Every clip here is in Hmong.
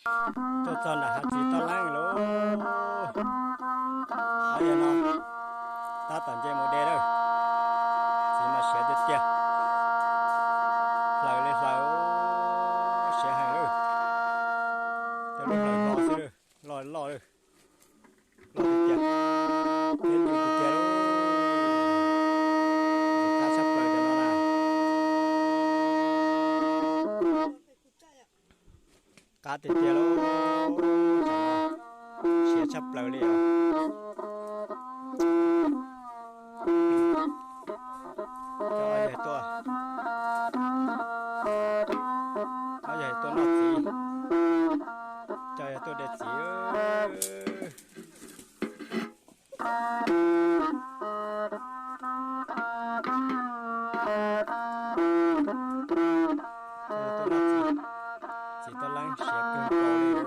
Tuaj txog nram hav txiv Toj Leeb lauj. Yog no tab tom nce mus de lawm. Txiv mas siav tiag tiag. Hlaws li hlaws, siav heev lawm. Cov lub hlaws hlo xwb lawm, loj loj lawm. Loj tiag tiag, thiab ncw tiag tiag lauj. Qab tshaj plaws cov no na. Qab tiag tiag lauj. Siav tshaj plaws li os. Cov ob yawg tuaj, ob yawg tuaj noj txiv, cov yawg tuaj de txiv. Txiv Toj Leeb siav kawg nkaus li,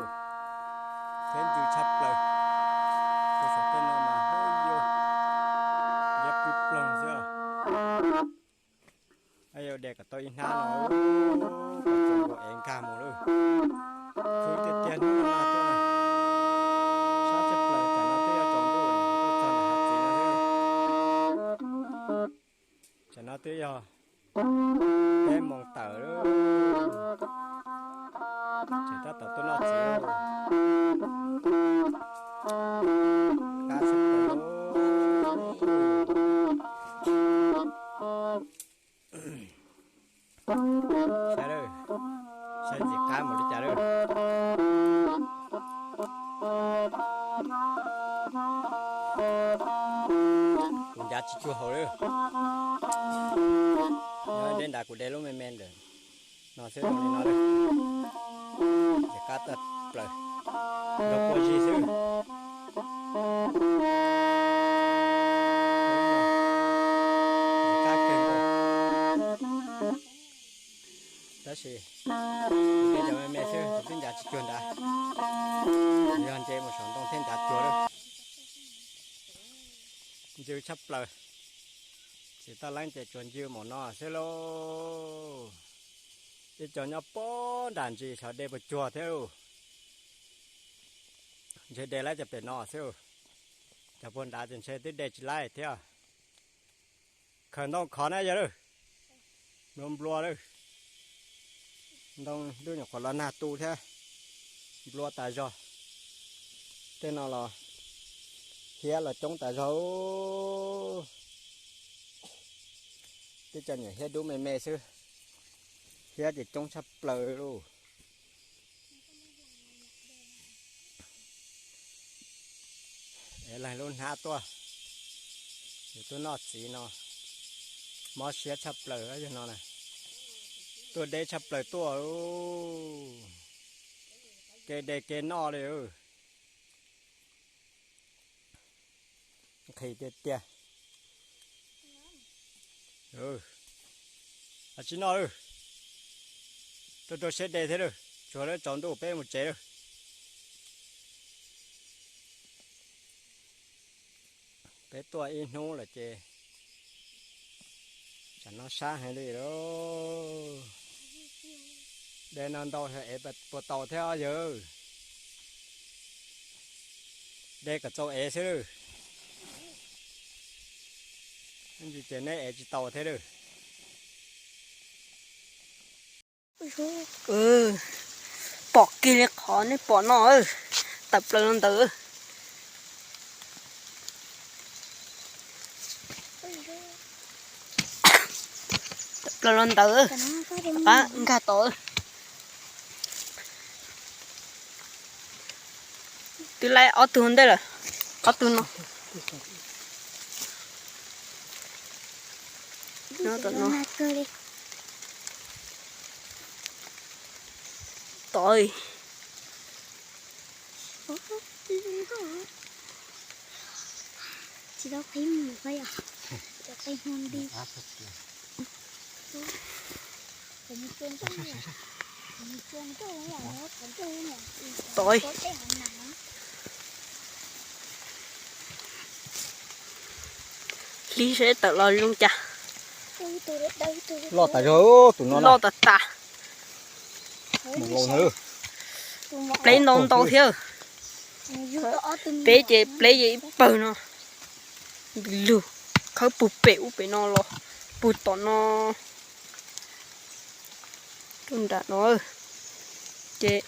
thiab ncw tshaj plaws. Tus saum tej no mas hauj yau, liab ploog xwb. Yog de kom tau ib hnab no, kom txaus nkaus es nkag mus lawm. Khwv tiag tiag hnub no tuaj, sab tshaj plaws. Tsam no twb yog tsaus ntuj, tuaj txog nram hav txiv no xwb. Tsam no twb yog peb moos tawm lawm, tseem tab tom tuaj noj txiv. Qab tshaj plaws. Saib lawm, saib ntxim qab mus li cas lawm. Kuv ncav tsis cuag hauv lawm. Nyob deb nrad kuv de lub me me ntawm no xwb, zoo li no lawm. Ntxim qab tshaj plaws, nrog pua zig xwb. Ntxim qab kawg nkaus. Tab sis kuv de cov me me xwb, kuv twb ncav tsis cuag nrad. Yog nce mus saum ntoo thiaj ncav cuag lawm. Ncw tshaj plaws. Txiv Toj Leeb ces tsuas ncw mus no xwb lauj. Ib co nyob puag nram ntsis xyov de puas cuag thiab lauj. Ntshe de laib cov pem no xwb. Cov puag nrad ces ntshe twb de tsis laib thiab. Khaws ntoo khov na yog lawm. Nplua nplua lawm. Ntoo ntuj nyuam qhuav los nag tu thiab, nplua tas zog. Tej no los hiab los coob tas zog. Twb cov niam hiab dub me me xwb, hiab ces coob tshaj plaws lauj. Es leeg lub hnab tuaj, es tuaj noj txiv no, mob siab tshaj plaws yog no na. Tuaj deb tshaj plaws tuaj, kev de kev noj li. Nqhis tiag tiag. Tsis noj lawm, rau rau siab de thiab lawm, tsuav lawm tsaus ntuj peb mus tsev lawm. Peb tuaj ib hnub lawm ces tsam no sab heev li lauj. De no ntau es puas tau thiab yawg? De kom txaus ev xwb lawm. Ntsis ces neb ev tsis tau thiab lawm. Pom kiag li qhov nej pom no, tawm plaws los ntawd. Tawm plaws los ntawd, pab nkag tod. Twb laib ob tug ntej lawm, ob tug no. Nyob tom no. Tod. Tsis tau qhib mus qhov yom, tsis tau qhib mus nti. Tod. Hlib seb tawm los zoo cas. Loj tas zog tus no, loj tas tas. Mus laus na. Pleb ntau ntau thiab. Peb ces pleb ces ib pawg no. Lug khawb puag pem ub pem no los puag tom no. Rau nram no ces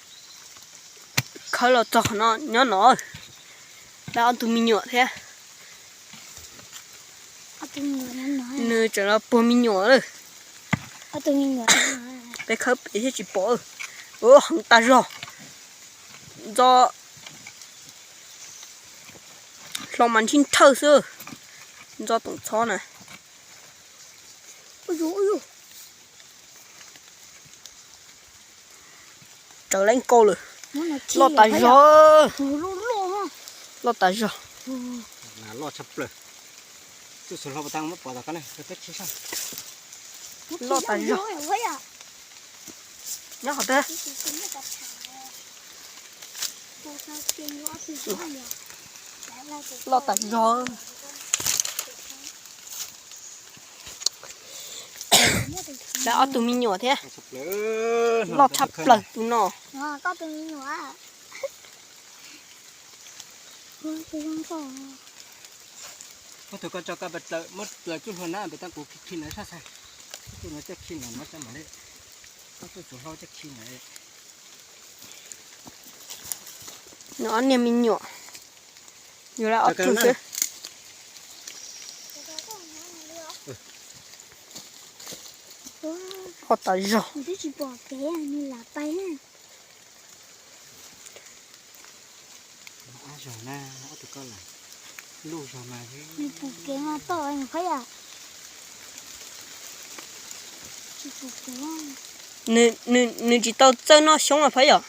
khawb los txog qhov no nyob no. Dab ob tug me nyuam thiab. Nws tseem los puag me nyuam lawm. Peb khawb pem thiab tsis pom. Ua heev tas zog. Ntxo hlo mas ntsib nthawj xwb. Ntxo toom txhob na. Raws leej kaub lawm. Loj tas zog. Loj tas zog. Loj tas zog. Nyob qhov twg? Loj tas zog. Lawv ob tug me nyuam thiab. Loj tshaj plaws tus no. Muab tus ko tso ko pes plaws, muab plaws tsuj hlua na pes tau kuv khi khi ntawd sab xav. Tsuj no coj khi ntawd no coj mam li. Tsuj tsuv hlau coj khi ntawd. Nws ob niag me nyuam. Yus lawv ob tug xwb. Loj tas zog. Nws tsis tau txawj noj xyoob a Phab Yom?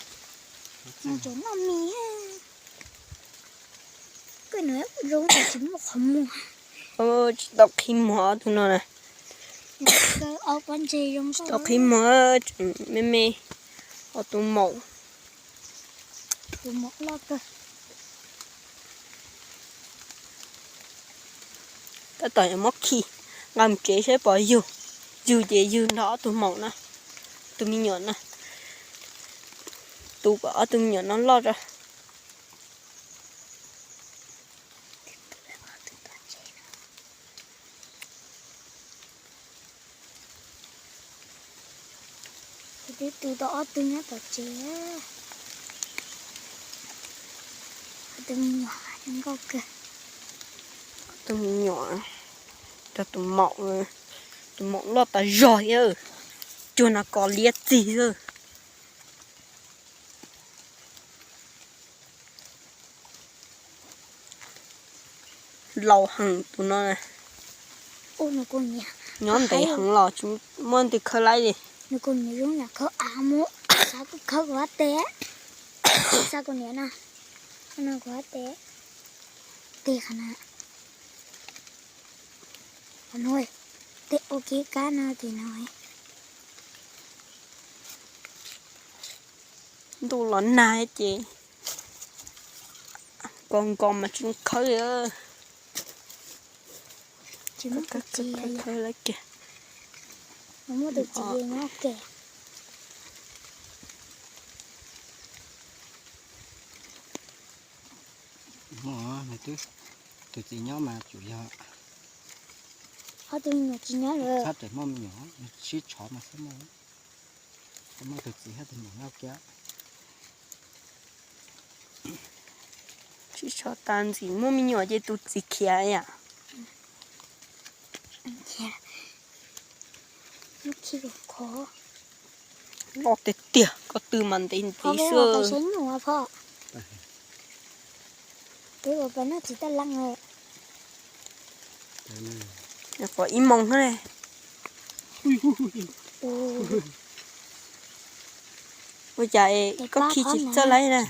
Tsis tau qhib muag ob tug no na. Tsis tau qhib muag, me me. Ob tug maum. Tab tom yuav muab khi nqa mus tsev saib puas yug. Yug ces yug nrog ob tug maum na, tus me nyuam na. Tu kom ob tug me nyuam no loj tso. Kuv twb tu tau ob tug nyob tom tsev. Ob tug me nyuam zoo nkauj kawg. Ob tug me nyuam, tus maum, tus maum loj tas zog thiab, cuag nas kos liab txig xwb. Laus heev tus no. Nyob ntev heev los tsis muaj leej twg khawb laib li. Nws kuv niam zoo yam khawb av muab, xav kuv khawb kuv ab teg, xav kuv niam na, no kuv ab teg, teg qhov na, qhov no, teg ua kev kab no ces no. Ntuj los nag ces nko nko mas tsis khawb li. Khawb lawm kiag. Muaj tus txiv nyob ke. Muaj, tus txiv nyob mas tsuas yog ob tug me nyuam tsis nyob lawm. Txhob ram muaj me nyuam, sib tshov mas xwb muaj. Muaj tus txiv thiab tus maum nyob kiag. Sib tshov tas ntxim muaj me nyuam ces tus txiv khiav yam. Loj tiag tiag, ko tw mas ntev ntev xwb. Pom ib moos ne. Ua cas koj khi tsis txawj laib na?